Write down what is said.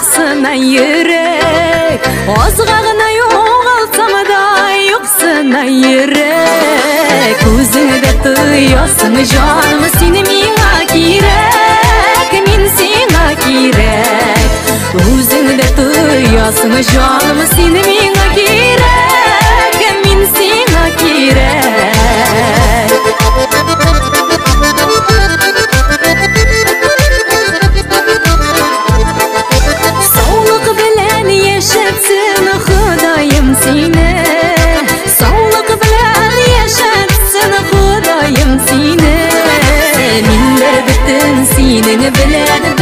юксына йөрәк. Азга гына югалтсам да юксына йөрәк. Үзең дә тоясың, җаным, син миңа кирәк, мин сиңа кирәк. Үзең дә тоясың, җаным, син миңа кирәк, мин сиңа кирәк. Саулык белән яшәтсен Ходаем сине, саулык белән яшәтсен Ходаем сине. Мин бер бөтен синең белән.